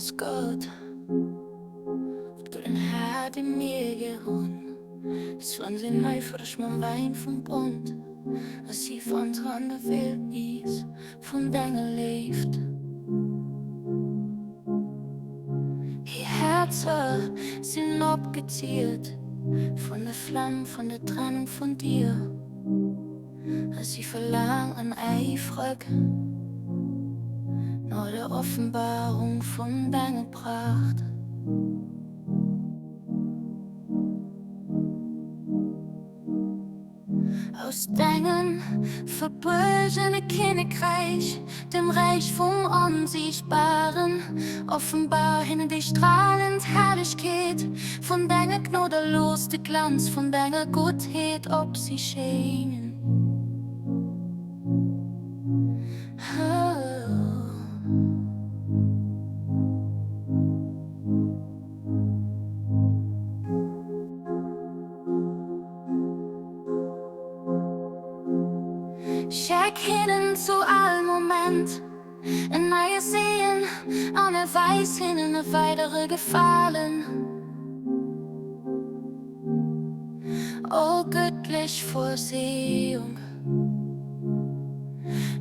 Ons Gott, du den Här, dee mir gehon, S wann si eifreg mam Wäin vum Bond, A si wandre an der Wildnis vun denger Léift. Hir Häerzer sinn opgeziert vun der Flam vun der Trennung vun dir, A si verlaangen äifreg no der Offenbarung vun denger Pracht. Aus dengem verbuergene Kinnekräich, dem Räich vum Onsiichtbaren, offenbar hinnen déi stralend Herrlechkeet vun denger Gnod a looss de Glanz vun denger Guttheet op si schéinen. Scheck hinnen zu all Moment en neie Seen an erweis hinnen e weidere Gefalen. O gëttlech Vorsehung,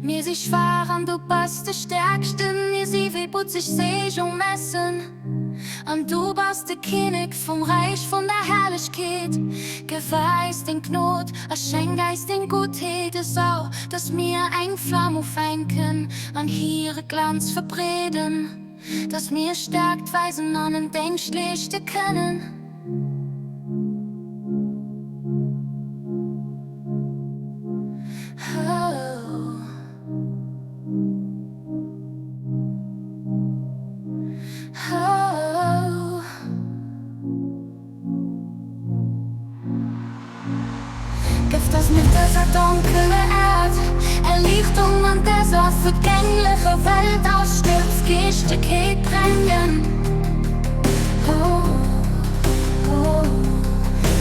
mir si schwaach an du bass de Stäerksten, mir si wéi butzeg Seejomessen. An du bass de Kinnek vum Räich vun der Herrlechkeet. Gëff eis deng Gnod a schenk eis deng Guttheet, esou datt mir eng Flam ufänken an hire Glanz verbreeden, datt mir Stäerkt weisen an en Déngscht leeschte kënnen. Gëff dass mir dëser donkeler Äerd Erliichtung an dëser vergänglecher Welt aus Stürz Geeschtegkeet brengen.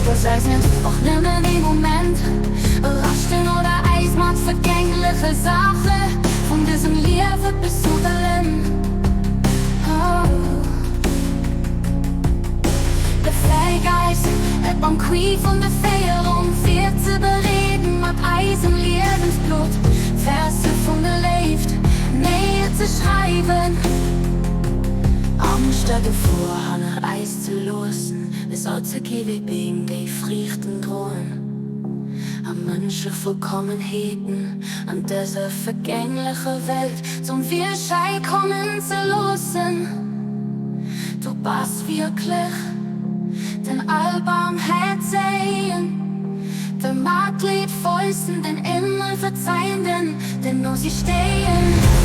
Looss eis net och nëmmen ee Moment raschten oder äis mat vergängleche Saache vun dësem Liewe besuddelen. Befäeg eis, et mam Qui vun der Féierung virzebereeden, mat eisem Liewensblutt Verse vun der Léift néier ze schreiwen. Angscht a Gefor hanner eis ze loossen, esou ze gi wéi Beem, déi Friichten droen, a Mënsche Vollkommenheeten an dëser vergänglecher Welt zum Virschäi kommen ze loossen. Du bass wierklech den Allbarmhäerzegen, de Matleedvollsten, den ëmmer Verzeihenden, den no si stéien.